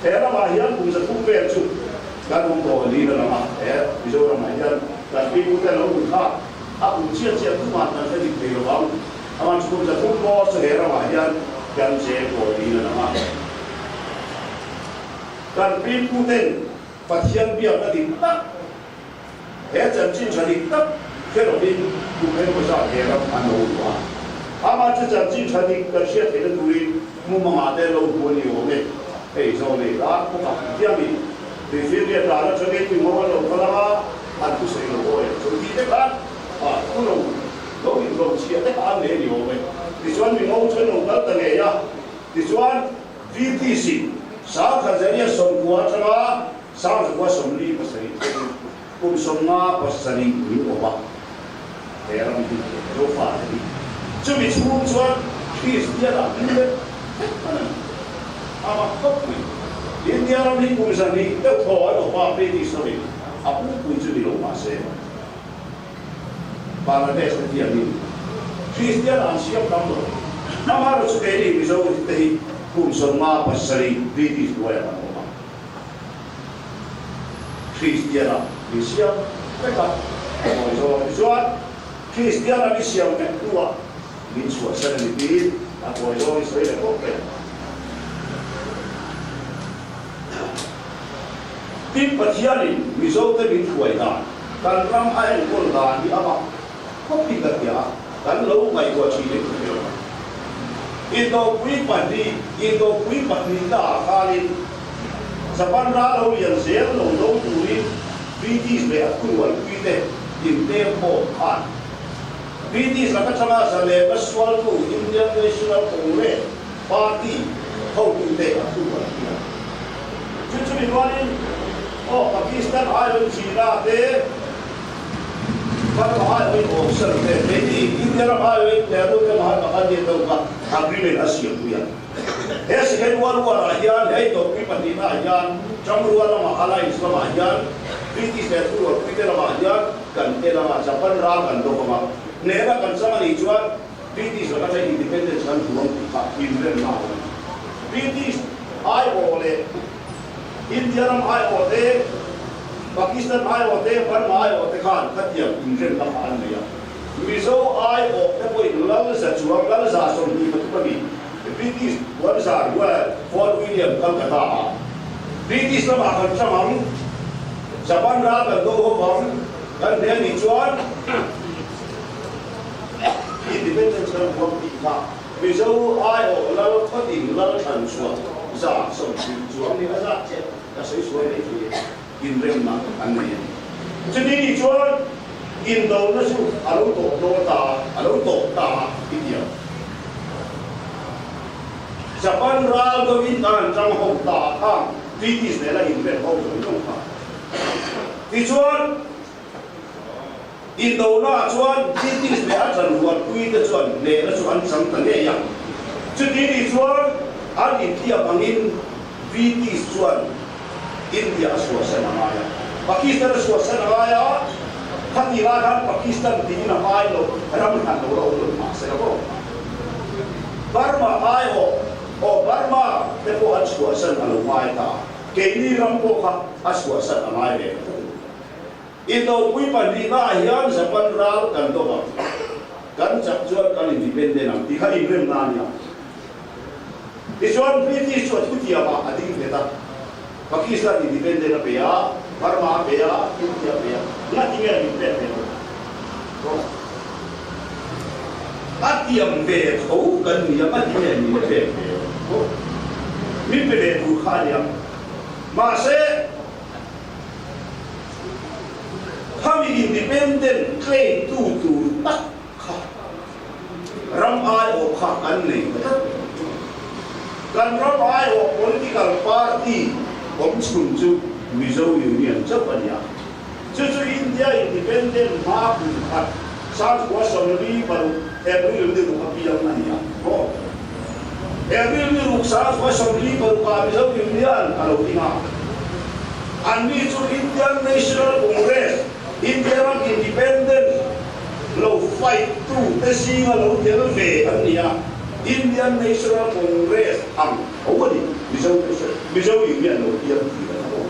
He ramah hian kum 300 vel chu kan awm tawh niin a lang a, he Mizoramah hian kan pipute lo lut kha a kum chiah chiah tumah kan hre dik thei lo vang. Amah chu kum 300 bawr chu he ramah hian kan cheng tawh niin a lang a. Kan piputen Pathian biakna dik tak, he chanchin tha dik tak hre lovin kum engemaw zat he ram an lo luh a. Amah chu chanchin tha dik kan hriat theihna turin mumangah te lo hmu a ni awm e. Hei zawng nei lar bawk a, tiangin tuifinriat ral atangin mi ngo an lo kal ang a, an thusawi lo awi ang chu tih te khan a thu lo lo inrochhiah te kha an nei a ni awm e. Tichuan mi ngo chu an lo kal ta ngei a, tichuan VTC, Sangkhazeria 90 atanga 1947 thlengin kum 57 min awm a, he ram hi Zofate hi. Chumi chhung chuan Kristian ah min let vek hman a ni. A mak khawp mai. India ram hi kum 200 deuh thaw an awm a, British ramin a pumpui chu ni lo mah se, Bangladesh te thiamin Kristian an siam tam lo. Amaherawhchu chu keini Mizo te hi kum 57 British hnuaiah kan awm a. Kristian a min siam vek a, mawi zawng a ti chuan Kristian a min siam vek hnuah min chhuahsan a ni tiin a mawi zawngin sawi leh khawp mai. Tin, Pathianin Mizote min hruai dan, kan ram a enkawl dan hi a mak khawpin ka hria a, kan lo ngaihtuah thin em ka hre lo. Indopui pahnih, Indopui pahnihna ah khanin Japan ral lo lian zel lo do turin British leh a thurualpuite intel khawm khan British laka tanga zalena sualtu Indian National Congress Party hotute a thurualpui a. Chu chumi rualin aw Pakistan aiawin China te, Burma aiawin Aung San te, keini India ram aiawin Nehru te Mahatma Gandhi te ho kha agreement a siampui a. He Second World War ah hian hei tawpui pahnihna ah hian Tangrual lamah Alliance lamah hian British leh thurualpui te lamah hian kan tel anga Japan ral kan dawk anga hnehna kan chang anih chuan British laka chai independence kan huam tih kha inremna a awm. British aiawh leh India ram aiawh te, Pakistan aiawh te, Burma aiawh te khan khatiang inremna kha an nei a. Mizo aiawh te pawhin lal za chuang, lal za 23 a ni. British Wanzar, Fort William, Calcutta ah British lamah kan chang ang, Japan ral kan do ho vang, kan hne anih chuan, Independence kan huam tih kha Mizo aiawh lal khawtin lal thlan chhuah 70 chuang ni a zat chiah ka sawi sual mai thei e, inremna an nei a ni. Chuti nih chuan indona chu a lo tawp dawn ta a, a lo tawp ta a i ti ang. Japan ral dawin kan han tang ho ta a khang British nena inrem ho zawng zawng kha. Tichuan. Indona chuan British leh a chanrualpui te chuan hnehna chu an chang ta ngei a. Chuti nih chuan an inthiam angin British chuan India a suahsan a ngai a, Pakistan a suahsan a ngai a, khati lai khan Pakistan tiin a hmai lo ram hran lo la awm lo mahse la bawk. Burma aiawh aw Burma te pawh an suahsan a lo ngai ta a, keini ram pawh kha a suahsan a ngai ve ta tho. Indopui pahnihna ah hian Japan ral kan dawp ang, kan chak chuan kan independent ang tih kha inremna a ni a. Tichuan British chu a thutiam ah a ding nghet a, Pakistan independent a pe a, Burma a pe a, India a pe a, ngati nge min pek ve lo? A tiam ve tho kan ni a, ngati nge min pek ve lo? Min pe ve tur kha a ni a, mahse, Khami independent claim tu tur tak kha ram aiawh kha kan nei ta tlat mai. Kan ram aiawh political party awm chhun chu Mizo Union chauh a ni a. Chu chu India independent hma kum khat 1946 April ni ruk a piang a ni a. Maw? April ni ruk 1946 ah Mizo Union a lo ding a. Anni chu Indian National Congress, India ram independence lo fight tu te zinga lo tel ve an ni a, Indian National Congress ang tho a ni. Mizo te hre Mizo Union lo piang tih kan hmu.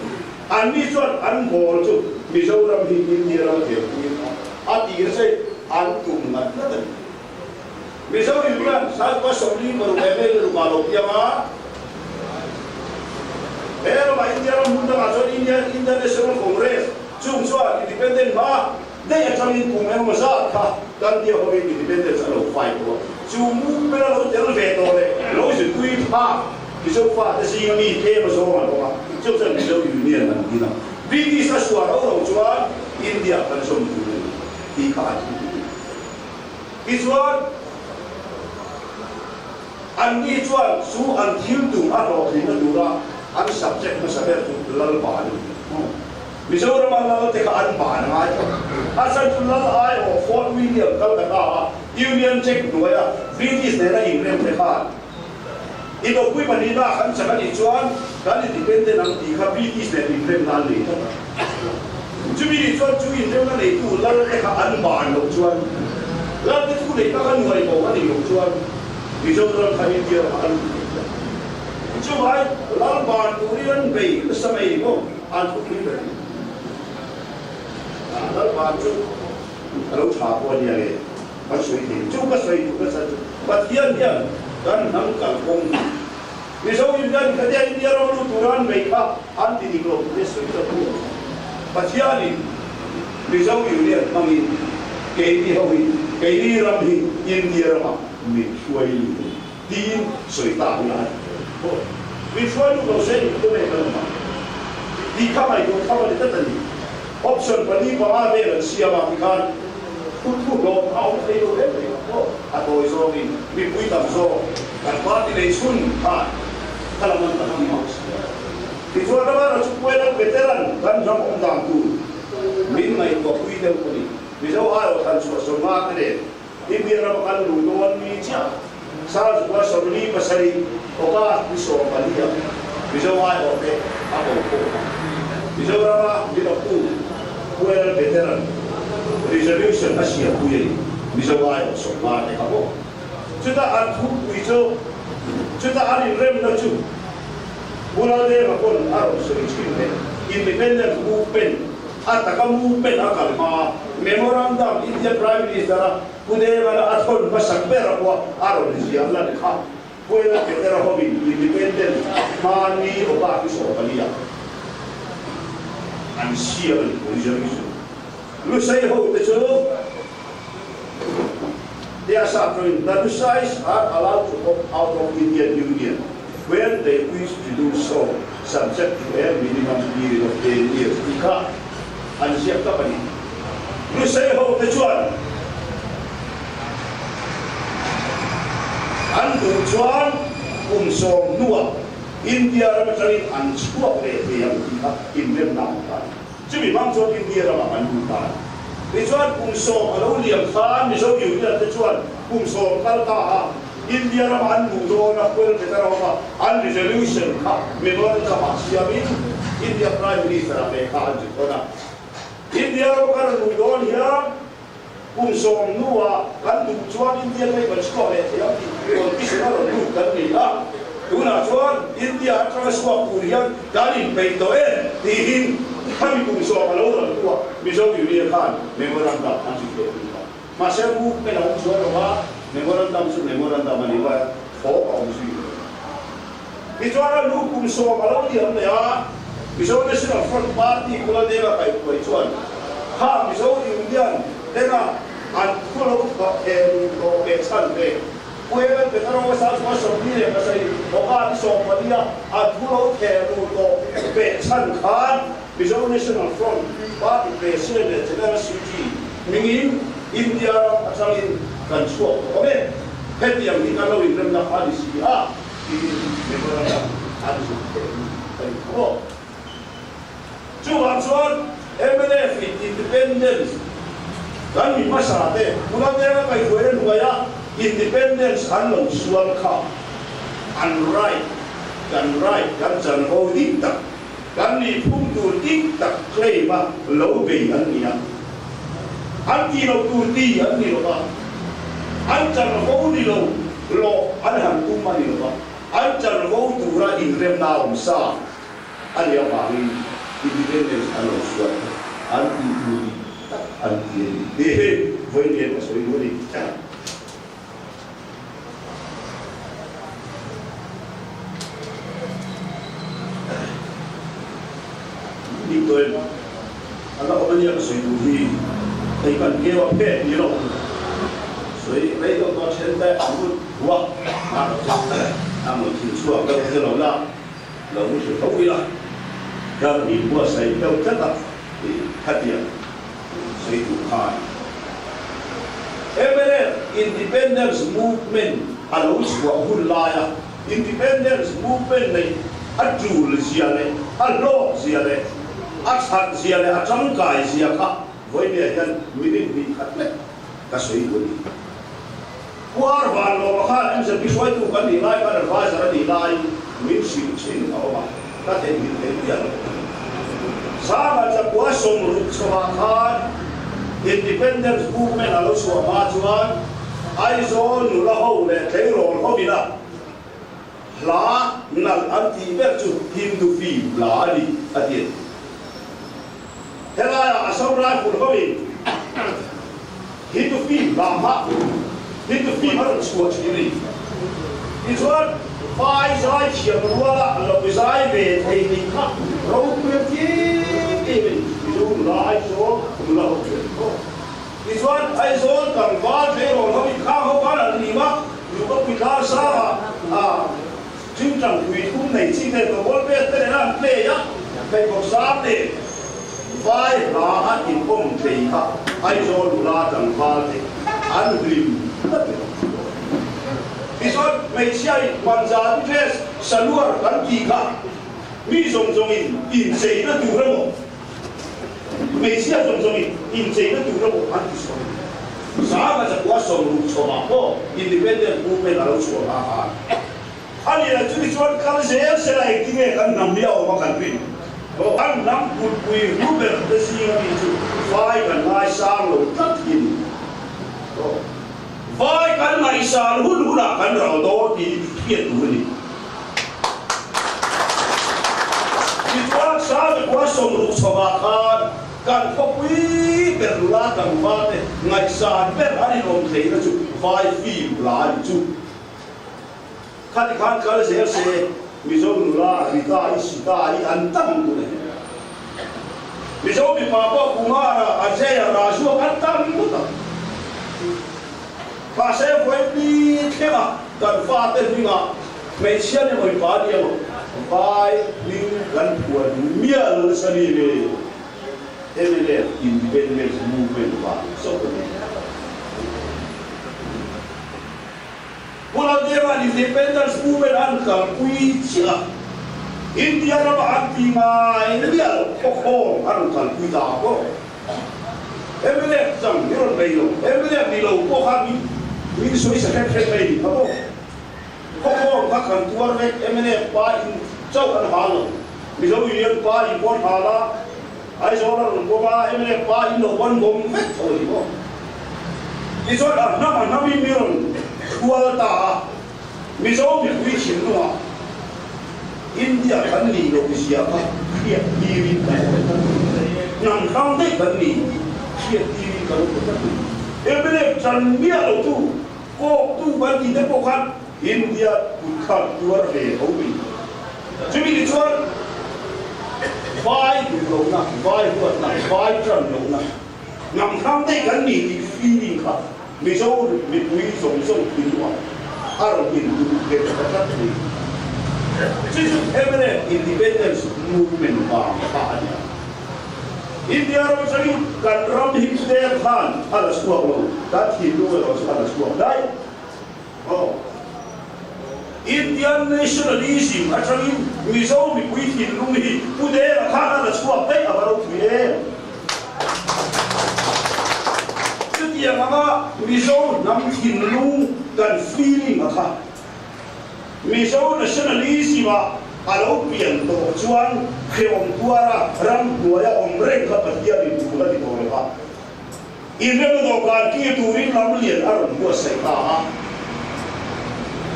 Anni chuan an goal chu Mizoram hi India rama tel puiin a tih nasa in an tum ngat ngat a ni. Mizo Union Sangkua 46 leh May ni rukah lo piang a, he ramah India ram hmun dangah chuan Indian International Congress chung chuan Independent hma daih atangin kum engemaw zat kha kan tia hovin Independence a lo fight tawh a, chu movement a lo tel ve tawh leh lo zirpui phak Mizo fate zinga mi tlem a zawng an awm a, chu chuan Mizo Union an din a, British a suah ro ro chuan India kan zawm tur a ni tih kha an hmu hle. Tichuan, anni chuan chu an thil tum a hlawhtlinna tura an subject hmasa ber chu Lalpa a ni. Mizorama lal te kha an ban a ngai tawh. A chhan chu lal aiawh Fort William Calcutta a Union Jack hnuaia British nena inrem te khan indopui pahnihna ah kan chak a nih chuan kan independent ang tih kha British nen inremna an nei tlat a. Chumi nih chuan chu inremna neitu lal te kha an ban loh chuan lal te thu neihna kha nuai bo a nih loh chuan Mizoram kha India ramah a lut thei tlat. Chuvai lal ban turin an bei nasa mai maw? An thupui ber hi Lalpa chu a lo tha pawh a nia nge kan sawi thei chu ka sawi duh nasa chu Pathian hian kan hnam kalkawng hi Mizo Indian khatia India ram lut tura an bei kha an ti dik lo tih sawi ta tu Pathianin Mizo Union hmangin keini ho hi keini ram hi India ramah min hruai lut a ni. Tiin sawi ta hi a ti tawh bawk. Min hruai lut lo se in khaw mek an awm ang tih kha ngaihtuah tham a ni tlat a ni. Option pali panga vel an siam a tikhan thu thu hlawm a awm thei lo em mai aw. A tawi zawngin mipui tam zawk kan party nei chhun khan kha lam an pan a ni mah si a. Tichuan ramah chu Puelang veteran kan ram awm dan tur min ngaihtuah pui deuh a ni. Mizo aiawh thlan chhuah sawmnga te nen India rama kan luh dawn mi chiah Sazua 47 August ni 14 a Mizo aiawhte a ko khawm a. Mizorama Liverpool Puel Veteran Resolution a siampui a ni. Mizo aiawh 50 te kha maw? Chuta an thupui chu, chuta an inremna chu Pu Laldenga pawn a rawn sawi thin hle. Independence Movement A taka movement a kal hma, Memorandum India Prime Minister a Pu Devana a thawn hmasak ber a pawh a rawn ziah lan kha. Puela Petera hovin Independence hma ni awka hi 14 ah an siam a ni, resolution. Lusei ho te chu they are suffering the Lusais are allowed to opt out of Indian Union when they wish to do so subject to a minimum period of 10 years tih kha an ziak tap a ni. Lusei ho te chuan an duh chuan kum 10 hnuah India ram atangin an chhuak leh thei ang tih kha inremna a awm ta a ni. Chumi hmang chuan India ramah an lut ta a ni. Tichuan kum 10 a lo liam khan Mizo Union te chuan kum 10 kal ta a India ramah an luh dawn a, Puel Petarova an resolution kha memorandum ah siamin India Prime Minister ah lehkha an zir dawn a. India ram kan luh dawn hian kum 10 hnuah kan duh chuan India te kan chhuak leh thei ang tih condition a rawn lut kan ni a. Tunah chuan India atanga chhuak tur hian kan inpeih tawh e tihin khami kum 10 a lo rawn hnuah Mizo Union khan memorandum an zir leh lut a. Mahse movement a awm chuan lo a, memorandum chu memorandum a ni mai a, thawk a awm zui lo. Tichuan a lu kum 10 a lo liam leh a, Mizo National Front Party Kula Denga kaihhruai chuan kha Mizo Union tena an thu lo thawh theh lu tawh leh chhan te, Puelan Petaro Sazua 47 August 14 a an thu lo theh lu tawh peh chhan khan Mizo National Front Party President leh General Secretary hmingin India ram atangin kan chhuak tawh awm e. Hetiang hi kan lo inremna kha a ni si a, tiin memorandum an zuk theh ni a ni tho. Chuvang chuan mnf in Independence kan mi hmasa te tuna tenga kaihhruaina hnuaia Independence an lo sual kha an right, kan right, kan chanvo dik tak, kan nih phung tur dik tak claim a lo bei an ni a, an tih loh tur ti an ni lo va, an chanvo ni lo lawh an han tum a ni lo va. An chanvo tura inremna a awm sa a nih avangin independence an lo sual kha an tih tur dik tak an ti a ni tih hi vawiin ka sawi duh a ni. Dik tawh em? A la awm a nia ka sawi duh hi. Hei kan keu a phet ni lo. Sawi rei deuh tawh a then te an mut hua a a mut thin chhuak deuh te lo la lo mu thlu tho ila. Ka in buatsaih deuh tlat a khatiang sawi duh khan. Mnf Independence Movement a lo chhuah hun laia Independence Movement neih a tul zia leh a hlawk zia leh a that zia leh a tangkai zia kha vawinia hian minute hnih khat lek ka sawi duh a ni. Pu Arvan Lawma khan MZP hruaitu kan nih lai khan advisor a nih laiin min hrilh thin a awm a, ka theihnghilh thei miah lo. Sanga Chakua sawmruk chhovah khan Independence Movement a lo chhuah hma chuan Aizawl nula ho leh tleirawl ho ina hla nalh an tih ber chu Hindu film hla a ni a ti a ni. Helaiah Assam Rifle hoin Hindu film hla hma Hindu film a rawn chhuah thin a ni. Tichuan vai zai thiam ruala lo zai ve thei nih kha ropui a ti em em a ni. Mizo nula Aizawl nula ho chu a ni tawh. Tichuan Aizawl tlangval tleirawl ho inkhang ho khan an lim a, Luka Puitlar sangah Ṭingṭang pui thum nei chi ten ka ball pet te nen a an play a, pheikhawk sang nen vai hla a inawm thei kha Aizawl nula tlangval te an hlim tlat e. Tichuan hmeichhia in Punjabi dress salwar kan tih kha mi zawng zawng in incheina tur emaw hmeichhia zawng zawng in incheina tur emaw an ti sawi. Zanga zakua 60 chhawmah pawh Independent Movement a lo chhuah hma khan. A ni a, chumi chuan kal zel sela engtinge kan hnam hi a awm a kan rin? Kan hnam kutpui hlu ber te zinga mi chu vai kan ngaisang lo tlat hi a ni. Vai kan ngaihsan hun hunah kan ral dawn tih hi hriat tur a ni. Tichuan Sangkua 60 chhovah khan kan khawpui ber nula tlangval te ngaihsan ber an inawm theihna chu vai film la a ni chu. Khati khan kal zel se, Mizo nula Rita i Sita i an tam tur a ni. Mizo mipa pawh Kumara, Ajaya, Rajua an tam ngawt ang. Mahse vawi thlenga kan fate hmingah hmeichhia ni emaw mipa ni emaw vai hming kan phuah duh miah lo nasa ni le. Mnf Independence Movement vang chauh a ni. Pu Laldenga'n Independence Movement an kalpui chiah a, India rama an ti ngai na miah lo, khawkhawm a rawn kalpui ta a pawh. Mnf chang hi rawn nei lo, mnf ni lo pawh kha min min sawi sa hrep hrep mai ni kha maw. Khawkhawm kha kan tuar vek, mnf pa in chauh an hal lo, Mizo Union pa in pawh an hal a, Aizawl a rawn bawm a, mnf pa in lo ban bawm vek tho a ni maw? Tichuan a hnam a hnamin mi rawn hrual ta a, Mizo mipui thinlungah India kan nih loh zia kha hriat tirin kan awm tlat a ni. Hnam hrang daih kan ni tih hriat tirin kan awm tlat a ni. Mnf chan miah lotu, kawktu kan tih te pawh khan India kut khan tuar ve tho mai. Chumi tichuan vai duh lohna, vai huatna, vai tan lohna, hnam hrang daih kan ni tih feeling kha Mizo mipui zawng zawng thinlungah a rawn intuh nghet ta tlat mai. Chu chu mnf Independence Movement vang kha a ni a. India ram atangin kan ram hi der khan a la chhuak lo, kan thinlung erawh chu a la chhuak daih. Aw. Indian nationalism atangin Mizo mipui thinlung hi Pu Dela khan a la chhuak daih a va ropui em? Chutiang anga Mizo hnam thinlung kan feeling a kha Mizo nationalism ah a lo pian tawh chuan hrehawm tuara ram hnuaia awm reng kha Pathianin duh a ti tawh lo va. Inremna dawhkan kir turin lamlian a rawn buatsaih ta a.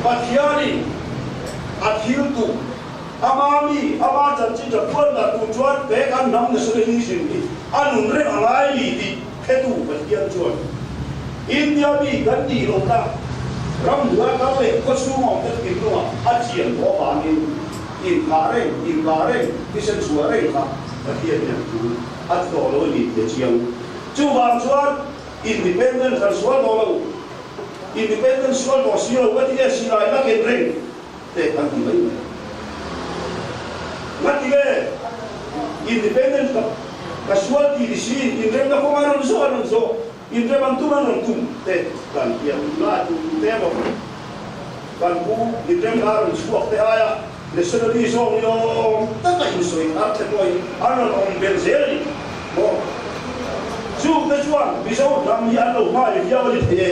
Pathianin. A thil tum, ama mi, ama chanchin tha puan dah tur chuan he kan hnam nationalism hi a nun reng a ngai ni tih hretu Pathian chuan India mi kan nih lohna ramhnuai kal leh khawchhung awmte thinlungah a chian tawh avangin inthah reng, inkah reng, thisen chhuah reng kha Pathian hian thu a ti tawh lo a ni tih a chiang. Chuvang chuan Independence an sual tawh lo. Independence sual tawh si lo ka ti nge silai la ken reng te kan ti mai mai. Nga ti nge Independence ka ka sual ti ni si inremna kawng an rawn zawh an rawn zawh inrem an tum an rawn tum te kan ti a tunlai tu tu te emaw kan pu inremna a rawn chhuak te aia nationally zawng ni awm taka insawi thar te pawhin an rawn awm belh zel a ni maw? Chungte chuan Mizo hnam hi an lo hmai viau a ni thei e,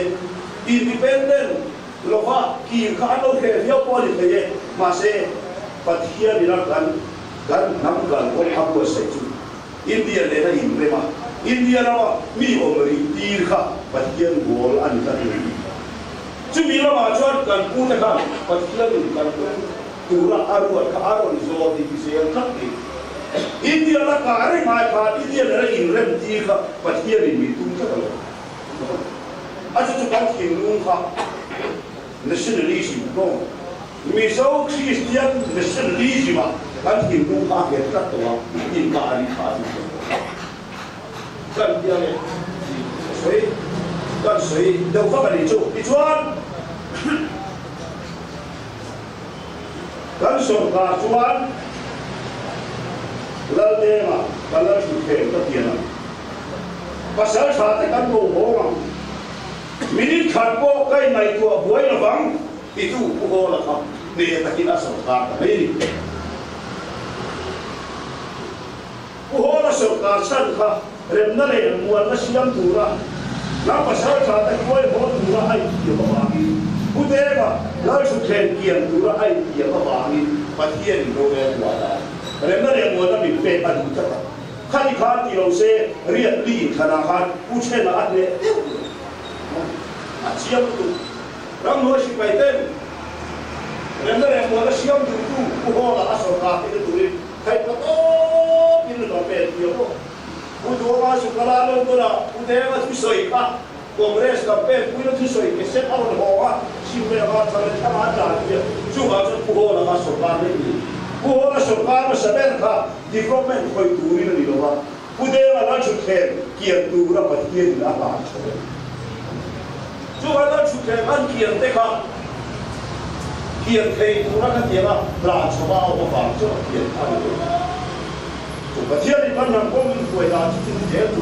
independent lova kir kha an lo hreh viau pawh a ni thei e, mahse Pathian ina kan kan hnam kalkawng a buatsaih chu India nena inrem a, India rama mi awm rih tir kha Pathian goal a ni tlat a ni. Chumi lamah chuan kan pute khan Pathianin kan tum tura a ruat kha a rawn zawh dik zel tlat ni. India la kah reng ai khan India nena inrem tir kha Pathianin min tum tlat a lo. A chu chu kan thinlung kha nationalism hlawm Mizo Kristian nationalism ah kan thinlung kha a nghet tlat tawh a, inkah a nih kha a duh tawh. Kan bia leh ka sawi kan sawi deuh vak a nih chu. Tichuan kan sawrkar chuan Laldenga ka la thu thleng ka pian ang. Pasal tha te kan bo hawng ang. Minute khat pawh ka inngaihtuah buai lovang titu Pu Hawla kha hneh takin a sawrkar ta mai a ni. Pu Hawla sawrkar chhan kha remna leh muanna siam tura ram pasal tha te hruai haw tura a inthiam avangin Pu Denga Lalthuthleng kian tura a inthiam avangin Pathianin rorel buai a, remna leh muanna min pek a duh tlat a. Khani khan ti lo se riat li inthlanah khan Pu Chhena a hneh deuh lo a chiang lutuk. Ramhnuai sipai ten remna leh muanna siam duhtu Pu Hawla a sawrkar theihna turin Theih ka tawp in ka pek thiam aw. Pu Duhoma chu ka la lo dawn a, Pu Denga thusawi kha Congress campaign puina thusawi ke set a rawn hawng a, chhim leh var thar leh thlang a tlan pui a, chuvang chuan Pu Hawla kha sawrkar mai ni. Pu Hawla sawrkar hmasa ber kha development khawih turin a ni lo va, Pu Denga Lalthutthleng kian tura Pathianin a hlan tho a ni. Chuvang Lalthutthleng an kian te kha kian thei tura ka tiang a, hlan chhawma a awm avang chuan a kian kha a ni lo. Chu Pathianin kan ram kawng min hruai dan chu chu ni zel tur.